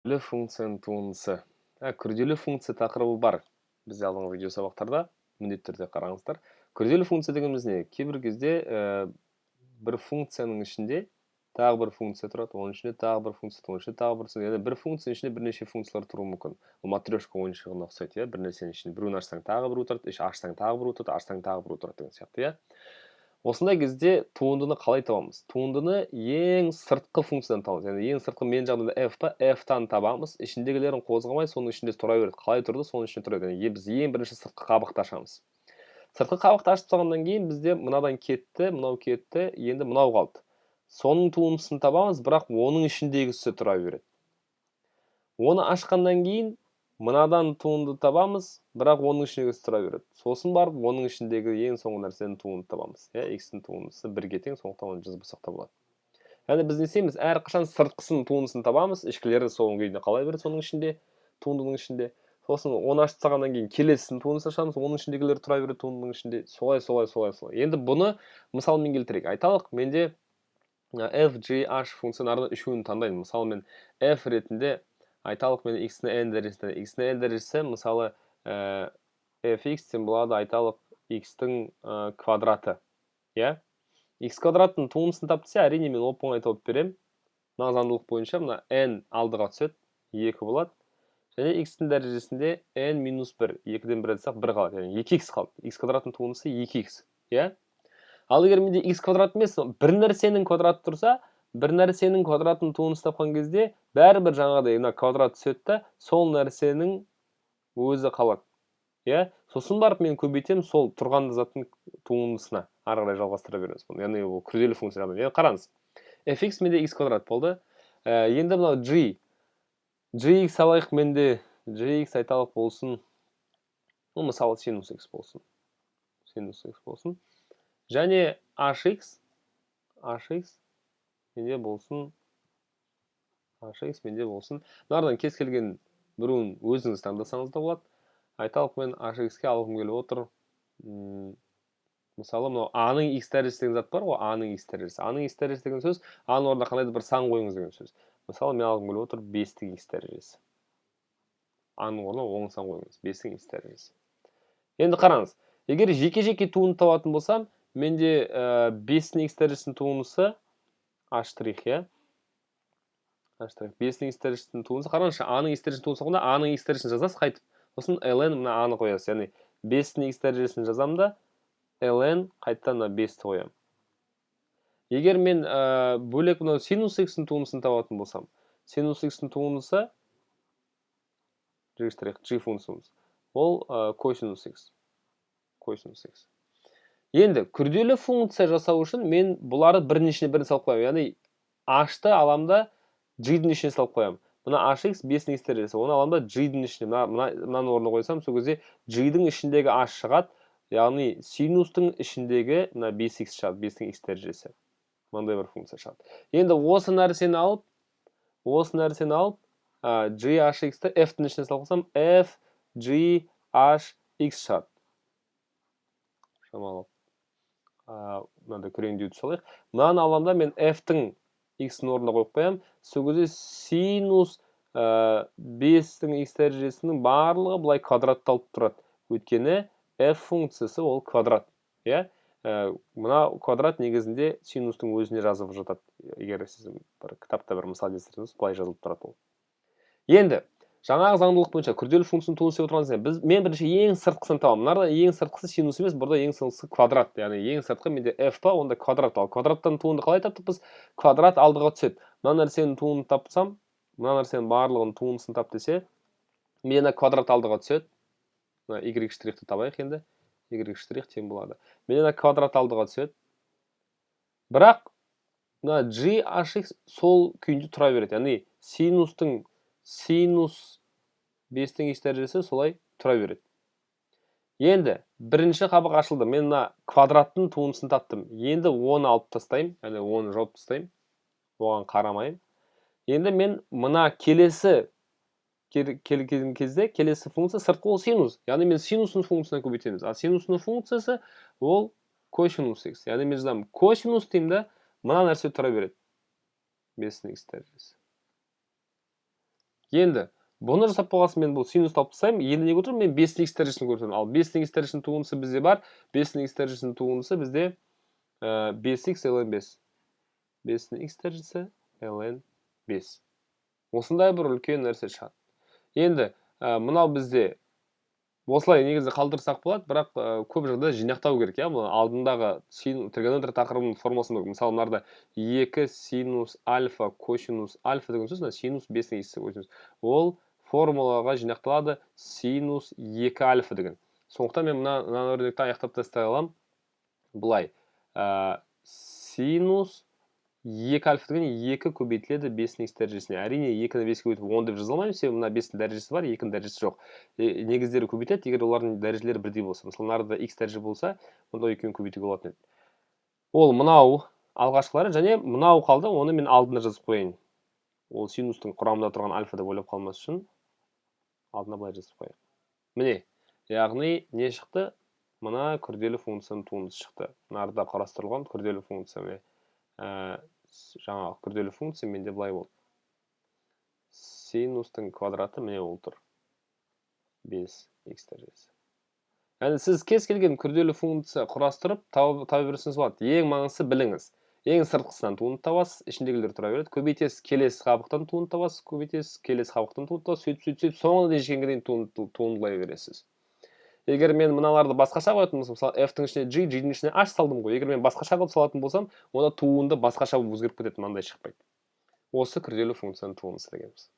Функцияның туындысы. Күрделі функция тақырыбы бар. Бізде алдыңғы видео сабақтарда міндетті түрде қараңыздар. Күрделі функция дегеніміз не? Кейбір кезде бір функцияның ішінде тағы бір функция тұрады, оның ішінде тағы бір функция, оның ішінде тағы бір функция. Яғни бір функцияның ішінде бірнеше функциялар тұруы мүмкін. Ол матрешка ойыншығына ұқсайды, иә? Бір нәрсенің ішінде біреуін ашсаң тағы біреу тұрады, ашсаң тағы біреу тұрады, ашсаң тағы біреу тұрады деген сияқты, иә? Осындай кезде туындыны қалай табамыз? Туындыны ең сыртқы функциядан табамыз. Яғни ең сыртқы мен жағдайда f па, f-тан табамыз. Ішіндегілерін қозғамай, соның ішінде тұра береді. Қалай тұрды, соның ішінде тұра береді. Яғни біз ең бірінші сыртқы қабықты ашамыз. Сыртқы қабықты ашып тастағаннан кейін бізде мынадан кетті, мынау кетті, енді мынау қалды. Соның туындысын табамыз, бірақ оның ішіндегісі тұра береді. Оны ашқаннан кейін мынадан туынды табамыз, бірақ оның ішіндегісі тұра береді. Сосын барып оның ішіндегі ең соңғы нәрсенің туынды табамыз. Иә, x-тің туындысы бірге тең, сондықтан оны жазбасақ та болады. Яғни біз не істейміз? Әрқашан сыртқысының туындысын табамыз, ішкілері соңғы күйінде қала береді соның ішінде, туындының ішінде. Сосын оны ашып тастағаннан кейін келесісінің туындысын ашамыз, оның ішіндегілері тұра береді туындының ішінде. Солай, солай, солай, солай. Енді бұны мысалмен келтірейік. Айталық, менде f, g, h функцияларының үшеуін таңдаймын. Мысалы, мен f ретінде айталық, мен x-ні n дәрежесінде, x-ні n дәрежесі, мысалы, fx тең болады, айталық, x-тің квадраты. Иә? X квадраттың туындысын тап десе, әрине мен оп-оңай тауып беремін. Мына заңдылық бойынша мына n алдыға түседі, 2 болады. Және x-тің дәрежесінде n минус 1, 2-ден 1 алсақ 1 қалады, яғни 2x қалды. X квадраттың туындысы 2x, иә? Ал егер менде x квадрат емес, бір нәрсенің квадраты тұрса, бір нәрсенің квадратын туындысы тапқан кезде бәрібір жаңағыдай мына квадрат түседі да, сол нәрсенің өзі қалады. Иә? Сосын барып мен көбейтемін сол тұрған заттың туындысына. Ары қарай жалғастыра береміз бұны. Яғни ол күрделі функция. Енді қараңыз. Fx менде x квадрат болды. Енді мынау g. Gx алайық, менде gx айталық болсын. Ну, мысалы, синус x болсын. Синус x болсын. Және hx менде болсын, hx менде болсын. Мыналардан кез келген біреуін өзіңіз таңдасаңыз да болады. Айталық, мен hx-ке алғым келіп отыр. Мысалы, мынау а-ның x дәрежесі деген зат бар ғой, а-ның x дәрежесі. А-ның x дәрежесі деген сөз, а-ның орнына қандай да бір сан қойыңыз деген сөз. Мысалы, мен алғым келіп отыр 5-тің x дәрежесі. А-ның орнына оң сан қойыңыз, 5-тің x дәрежесі. Енді қараңыз, егер жеке-жеке туынды табатын болсам, менде 5-тің x дәрежесінің туындысы h штрих, иә? H штрих. 5-тің x дәрежесінің туындысы, қараңызшы, а-ның x дәрежесінің туындысы болғанда, а-ның x дәрежесін жазасыз қайтып, сосын ln мына а-ны қоясыз. Яғни 5-тің x дәрежесін жазамын да, ln қайтадан мына 5-ті қоямын. Егер мен бөлек мынау синус x-дің туындысын табатын болсам, синус x-дің туындысы g штрих, g функциямыз, ол косинус x. Косинус x. Енді күрделі функция жасау үшін мен бұларды бірінің ішіне бірін салып қоямын. Яғни h-ты аламын да g-дің ішіне салып қоямын. Мына hx 5-дің x дәрежесі, оны аламын да g-дің ішіне, мынаның орнына қойсам, сол кезде g-дің ішіндегі h шығады, яғни синустың ішіндегі мына 5x шығады, 5-тің x дәрежесі. Мынандай бір функция шығады. Енді осы нәрсені алып, g hx-ті f-тің ішіне салып қойсам, f g h x шығады. Шамалы мынандай күреңдеуді салайық. Мынаны аламын да, мен f-тің x-інің орнына қойып қоямын. Сол кезде синус 5-тің x дәрежесінің барлығы былай квадратталып тұрады. Өйткені f функциясы ол квадрат. Иә? Мына квадрат негізінде синустың өзіне жазылып жатады. Егер сіз бір кітапта бір мысал естісеңіз, былай жазылып тұрады ол. Енді жаңағы заңдылық бойынша күрделі функцияның туындысы деп отырған біз, мен бірінші ең сыртқысын табамын. Мынарда ең сыртқысы синус емес, бұнда ең сыртқысы квадрат. Яғни ең сыртқы менде f па, онда квадрат. Ал квадраттан туынды қалай таптық біз? Квадрат алдыға түседі. Мына нәрсенің туындысын тапсам, мына нәрсенің барлығының туындысын тап десе, менде мына квадрат алдыға түседі. Мына y штрихті табайық енді. Y штрих тең болады. Менде мына квадрат алдыға түседі. Бірақ мына g hx сол күйінде тұра береді. Яғни синустың синус 5-тің x дәрежесі солай тұра береді. Енді бірінші қабық ашылды. Мен мына квадраттың туындысын таптым. Енді оны алып тастаймын, яғни оны жауып тастаймын. Оған қарамаймын. Енді мен мына келесі келген кезде келесі функция сыртқы ол синус. Яғни мен синустың функциясына көбейтеміз. Ал синустың функциясы ол косинус x. Яғни мен жазамын косинус деймін да, мына нәрсе тұра береді. 5-тің x дәрежесі. Енді бұны жасап болған соң мен бұл синусты алып тастаймын. Енді не көріп тұрмын? Мен 5-ның х дәрежесін көріп тұрмын. Ал 5-ның х дәрежесінің туындысы бізде бар. 5-ның х дәрежесінің туындысы бізде 5х ln 5. 5-ның х дәрежесі ln 5. Осындай бір үлкен нәрсе шығады. Енді мынау бізде осылай негізі қалдырсақ болады, бірақ көп жағдайда жинақтау керек, иә. Бұл алдындағы тригонометрия тақырыбының формуласын, мысалы, мынарда 2 синус альфа косинус альфа деген сөз, мына синус 5-ның х косинус. Ол формулаға жинақталады синус 2 альфа деген. Сондықтан мен мына өрнекті аяқтап тастай аламын былай. Синус 2 альфа деген 2 көбейтіледі 5-ның х дәрежесіне. Әрине, 2-ні 5-ке көбейтіп 10 деп жаза алмаймын, себебі мына 5-тің дәрежесі бар, 2-нің дәрежесі жоқ. Негіздері көбейтіледі, егер олардың дәрежелері бірдей болса. Мысалы, мынарда х дәреже болса, онда екеуін көбейтуге болатын еді. Ол мынау алғашқылары және мынау қалды, оны мен алдына жазып қояйын. Ол синустың құрамында тұрған альфа деп ойлап қалмас үшін алдына былай жазып қояйық. Міне, яғни не шықты? Мына күрделі функцияның туындысы шықты. Мынарда қарастырылған күрделі функция міне. Жаңағы күрделі функция менде былай болды. Синустың квадраты міне ол тұр. 5 х дәрежесі. Яғни сіз кез келген күрделі функция құрастырып таба берсеңіз болады. Ең маңыздысы біліңіз. Ең сыртқысынан туынды табасыз, ішіндегілер тұра береді. Көбейтесіз, келесі қабықтан туынды табасыз, көбейтесіз, келесі қабықтан туынды табасыз, сөйтіп, сөйтіп, сөйтіп соңына дейін жеткенге дейін туындылай бересіз. Егер мен мыналарды басқаша қоятын болсам, мысалы, f-тің ішіне g, g-дің ішіне h салдым ғой. Егер мен басқаша қылып салатын болсам, онда туынды басқаша болып өзгеріп кетеді, мынандай шықпайды. Осы күрделі функцияның туындысы дегеніміз.